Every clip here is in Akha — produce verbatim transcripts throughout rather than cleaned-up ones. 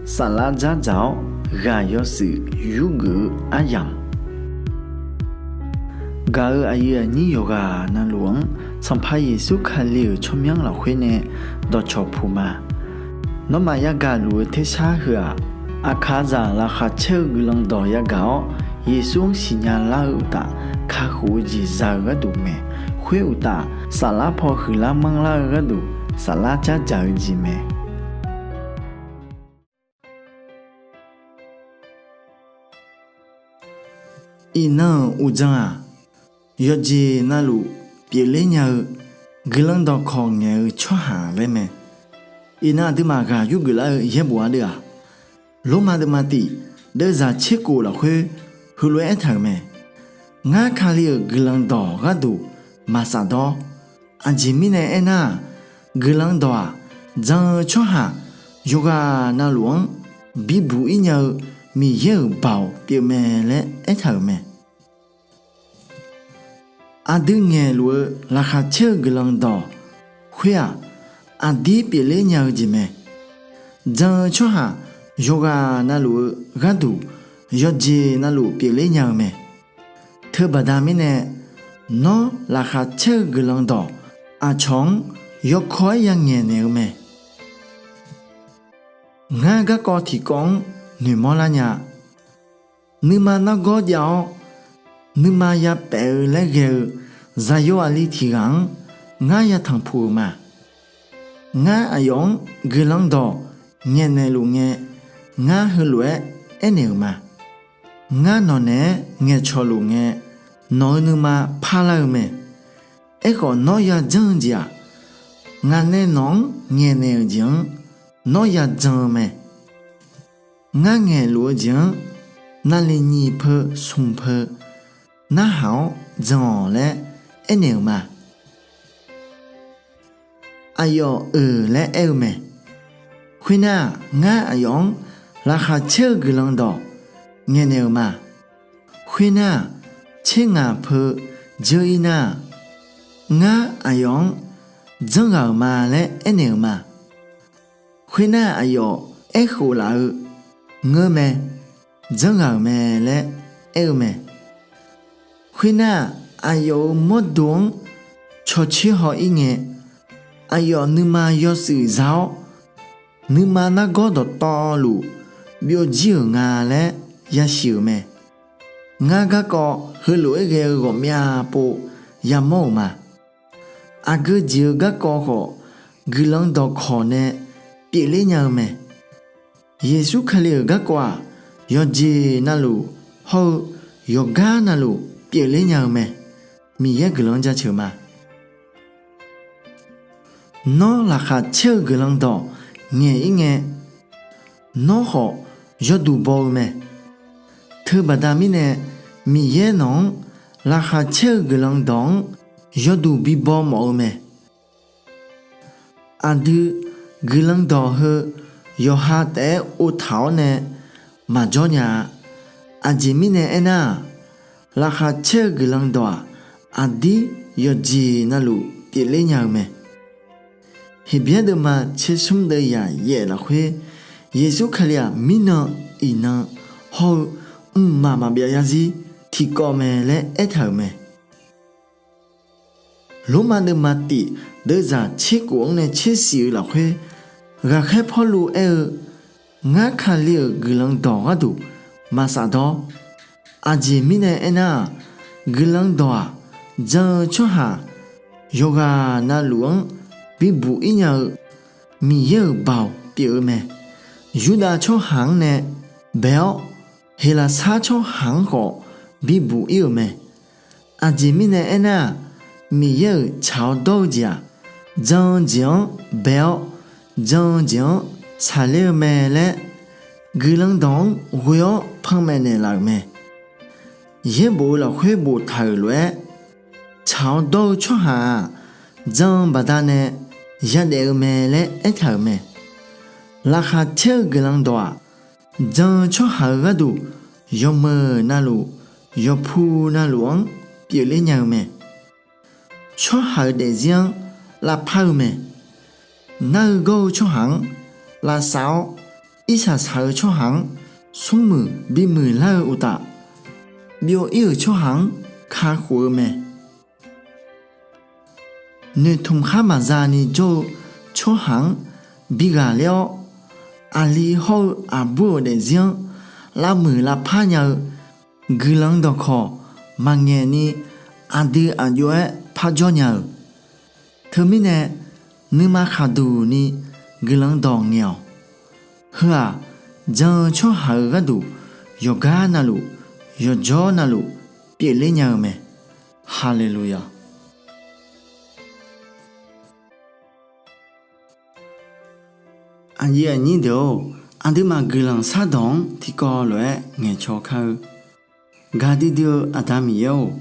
Saflar dzardzaq-awr ghaq yawshuif yurgeuf-eu aryamq, gaq-euq aqyuif aqnyir yawqghaq navluf-anr Sanqpaq Yeqsur Kali-euq tsawrmyanr lafkhoer nae dawqcawq puq ma. Nawmaf yagaq luf-eu tersar heu-aq, aqkaqzaq laqkhaq caer-eu guiqlanq dawq yagaq-awr, Yeqsur-anr siqnya lar-eu uqtaf, kakhof-eu jeq za-eu gharduq mae. Khoer uqtaf, saflar paw huiqlar manrlar-eu gharduq, saflar dzardzaq-eu jeq mae. Iqnan-euq uqdzan-aq, yawqjeq navluf pyeufler nya-eu guiqlanq dawqkawq ngaeq-eu tsawrhaq laer mae. Iqnan aqduimaf ghaq yurgeuf lar-eu yaerbof ardeuv-aq, Lormav deuvma tif deuvzaq tserkof lafkhoer heulof-aer aertaq-euq mae. Ngar, Kali-euq guiqlanq dawq gharduq maq shafdawr. Aqjeq mirnae aernar-aq, guiqlanq dawq-aq, jan-eu tsawrhaq yawqghaq navluf-anr bibuq-ir nya-eu Miqyaer-euq baoq pyeufmae laer aertaq-euq mae. Aqdui ngaeqluf-eu laqkhaq caer-eu guiqlanq dawq khoer-aq, aqdir pyeufler nya-eu jeq mae. Jan-eu tsawrhaq yawqghaq navluf-eu gharduq, yawqjeq navluf pyeufler nya-eu mae. Teubaqda mirnae, nawr laqkhaq caer-eu guiqlanq dawq aqcawq-anr yawkawr-aer yangaeq naeq-eu mae. Ngar garkawv tiqkawv-anr noeqmawr lar nya. Nuima nargawr jav-awr, nuima yapaef-eu laer ghae-eu zaqyo aqli tiq ghaq-anr ngar yatanq puq-euq ma. Ngar aqyawf-anr guiqlanq dawq ngaeqnaeq luf ngae, ngar heulof-aer aernaeq-euq ma. Ngar nawq naeq-aer ngaeqcawq luf ngae, nawq-eu nuima parlar-eu mae. Aerkhawf, nawr yajanr-eu jeq-aq, ngaq nae nawq-anr ngaeqnaeq-euq jeq-anr nawr yajan-eu mae. Ngar ngaeqluf-eu jeq-anr naqliq nyiq peu smq peu narhaq-awr jan-awq laer aernaeq-euq ma. Aqyawf-euq laer aer-eu mae. Khoernar-aq, ngar aqyawf-anr laqkhaq caer-eu guiqlanq dawq ngaeqnaeq-euq ma. Khoernar-aq, tser ngaq peu dzeur-ir nar-aq, ngar aqyawf-anr janrghaq-euq ma laer aernaeq-euq ma. Khoernar-aq, aqyawf aerkhof laf-eu ngeur mae, janrghaq-euq mae laer aer-eu mae. Khoernar-aq, aqyawf-euq mawrdo-anr cawtser haw-ir ngae, aqyawf nuima yawshuif za-awr, nuima nargawr dawqtawvluf byovjir-euq nga laer yasiq-euq mae. Ngar garkawv heulof-aer ghae-eu ghawqmyav pov yamawr-euq ma. Aqgeu jeq-eu garkawv khawf, guiqlanq dawqkawq nae pyeufler nya-eu mae. Yeqsur Kali-euq garkawv-aq, yawqjeq navluf hawr-eu yawqgar navluf pyeufler nya-eu mae. Miqyaer guiqlanq-anr jaceuq ma. Nawr laqkhaq caer-eu guiqlanq dawq ngaeq-ir ngae, nawr khawf yawduq baw-eu mae. Teubaqda mirnae, Miqyaer nawq-anr laqkhaq caer-eu guiqlanq dawq-anr yawduq bibaw mawf-eu mae. Aqdui guiqlanq dawq heu yawqha taef-aer ov taq-awr nae maqjawr nya-a. Aqjeq mirnae aernar-aq, laqkhaq caer-eu guiqlanq dawq-aq, aqdir yawqjeq navluf pyeufler nya-eu mae. Heqbyaer deuvma tsersmr deuvyaq yaef lafkhoer, Yeqsur Kali-aq, mirnan, iqnan hawr-eu mqmaq maqbyav yarzir tiqkawv mae laer aertaq-euq mae. Lormav deuvma tif deuvzaq tserkhof-anr nae tsersiq-eu lafkhoer, ghaqkhaer Pawrluv aer-eu, Ngar Kali-euq guiqlanq dawq gharduq maq shafdawr. Aqjeq mirnae aernar-aq, guiqlanq dawq-aq, jan-eu tsawrhaq yawqghaq navluf-anr bibuq-ir nya-eu Miqyaer-euq baoq pyeuf-eu mae. Yurdav tsawrhaq-anr nae bae-awr, Heqlaqsar tsawrhaq-anr khawf bibuq-ir-euq mae. Aqjeq mirnae aernar-aq, Miqyaer-euq tsaq-awr dawr-eu jeq-aq, jan-eu jeq-anr bae-awr, jan-eu jeq-anr tsaqler-eu mae laer, guiqlanq dawq-anr ghoe-awr panmaeq naeqlaf-euq mae. Yaerbof-eu lafkhoer boftaq-euq lof-aer, tsaq-awr dawr-eu tsawrhaq-aq, jan-eu baqdanae yadaef-eu mae laer aertaq-euq mae. Laqkhaq caer-eu guiqlanq dawq-aq, jan-eu tsawrhaq-eu gharduq yawqmeuq navluf, yawqpu navluf-anr pyeufler nya-eu mae. Tsawrhaq-euq daefzir-anr lavpar-eu mae. Nar-eu gawr-eu tsawrhaq-anr lavsav-awr, irshaq shaq-eu tsawrhaq-anr smrmuiq bimuiq lar-eu uqtaf, byov ir-euq tsawrhaq-anr kakhof-eu mae. Noeqtmq khar maqza ni jawr-eu tsawrhaq-anr bi ghaqler-awr, aqli hawr-eu aqbur-euq daefzir-anr lavmuiq lavpar nya-eu guiqlanq dawqkawq maqngaeq ni aqdui aqjox-aer parjawr nya-euq. Teumirnae, nuima khaqduq ni guiqlanq dawq ngaeq-awq. Heu-aq, jan-eu tsawrhaq-euq gharduq yawqgar navluf, yawqjawr navluf pyeufler nya-eu mae. Haleluya! Aqyuif aqnyir deuq-or, aqduimaf guiqlanq shardawq-anr tiqkawv lof-aer ngaeqcaw kar-eu, gaqdui dui-eu Aqda Miqyaer-or,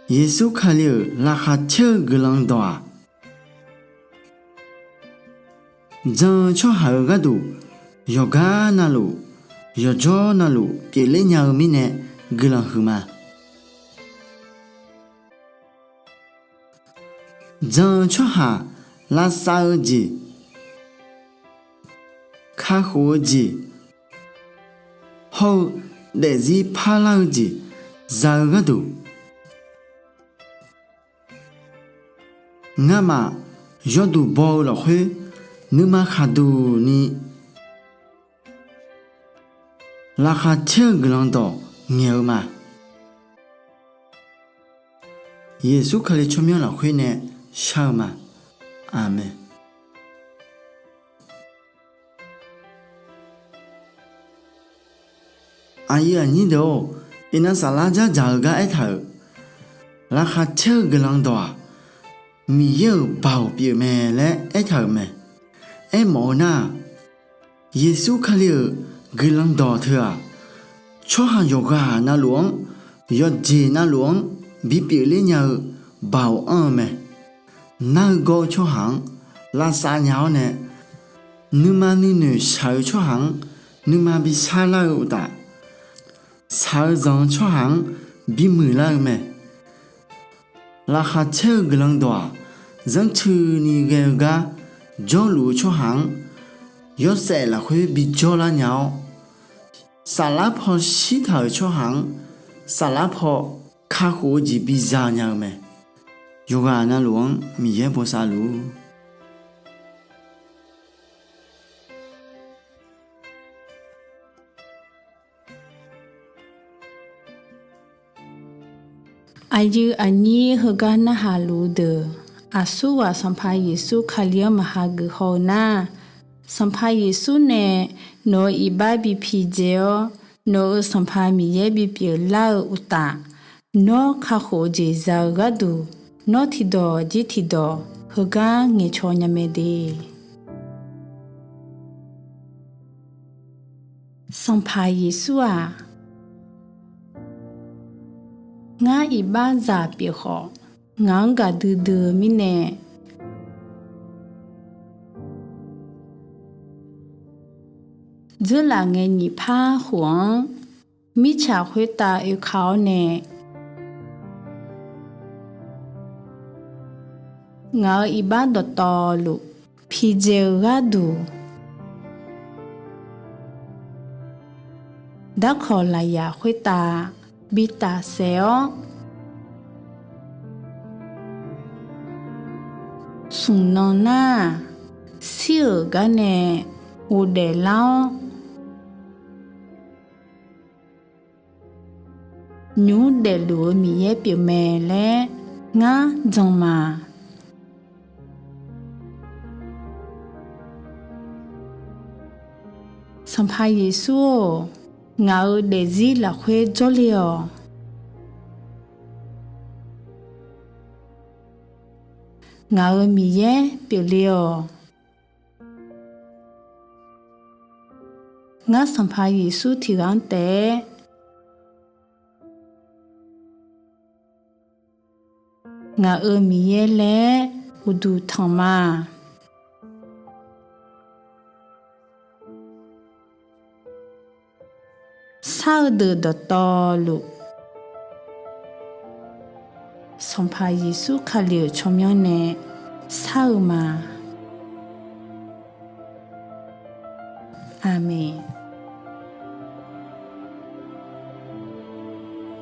Yeqsur Kali-euq laqkhaq caer-eu guiqlanq dawq-aq, jan-eu tsawrhaq-euq gharduq yawqgar navluf, yawqjawr navluf pyeufler nya-eu mirnae guiqlanq huiqma. Jan-eu tsawrhaq lavsav-eu jeq, kakhof-eu jeq hawr-eu daefzir parlar-eu jeq za-eu gharduq, ngamaf yawduq baw-eu lafkhoer nuima khaqduq ni laqkhaq caer-eu guiqlanq dawq ngaeq-eu ma. Yeqsur Kali tsawrmyanr lafkhoer nae shar-eu ma. Aqmeq. Aqyuif aqnyir deuq-or, iqnan saflar dzardzaq-eu gar aertaq-euq, laqkhaq caer-eu guiqlanq dawq-aq, Miqyaer-euq baoq pyeuf mae laer aertaq-euq mae. Aermawf-eu nar-aq, Yeqsur Kali-euq guiqlanq dawq teu-aq, tsawrhaq yawqghaq navluf-anr, yawqjeq navluf-anr bipyeuf ler nya-eu baoq anr-eu mae. Nar-eu gawr-eu tsawrhaq-anr lavsav nya-awr nae, nuima nuinoeq shaq-eu tsawrhaq-anr nuima bishar lar-eu uqtaf, shaq-eu zanq-eu tsawrhaq-anr bimuiq lar-eu mae. Laqkhaq caer-eu guiqlanq dawq-aq, zanrtsuini ghae-eu gar jawrluf-eu tsawrhaq-anr yawshaef lafkhoer bijawr lar nya-awr, saflar paw shirtaq-euq tsawrhaq-anr saflar paw kakhof-eu jeq biza nya-eu mae. Yawqghaq navluf-anr Miqyaer bosav luf-ur. Aqyuif aqnyir heugar narhaq luf-eu deuq, aqsurghaq Sanqpaq Yeqsur Kali-anr maqha geuf haw-eu nar, Sanqpaq Yeqsur nae nawq-euq iqbax bi pidzae-awr, nawq-euq Sanqpaq Miqyaer bipyeuf lar-eu uqtaf, nawr kakhof-eu jeq za-eu gharduq, nawr tiqdawq jir tiqdawq heugar ngaeqcaw nya mae de. Sanqpaq Yeqsur-aq, ngar iqbaxzaq pyeuf khawf, ngaq-anr gaqdui dui-eu mirnae, dzeurlaf ngae nyiq par khof-anr mirtsaq khoertav oeka-awr nae, ngaq-euq iqbax dawqtawvluf pidzae-eu gharduq, darkawq lafyaq khoertav bi tafsaef-awr, smq nan nar-aq, shir-euq gar nae ghofdaef lar-awr, nymr daefluf-eu Miqyaer pyeufmae laer ngar jan ma. Sanqpaq Yeqsur-or, ngaq-euq daefzir lafkhoer jawrle-awq. Ngaq-euq Miqyaer pyeufle-awq. Ngar Sanqpaq Yeqsur tiqghaq-anr taef-aer ngaq-euq Miqyaer laer uqduq tanq ma. Shar-eu deuq dawqtawvluf, Sanqpaq Yeqsur Kali-euq tsawrmyanr nae shar-eu ma. Aqmeq.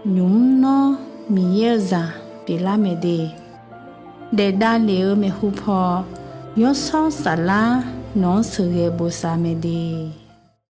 Nymq mr nawr Miqyaer-eu zaq pyeuflar mae de, daefdav lef-eu maeqhu paw Yawshawr Saflar nawq-anr sheuqghae bosav mae de.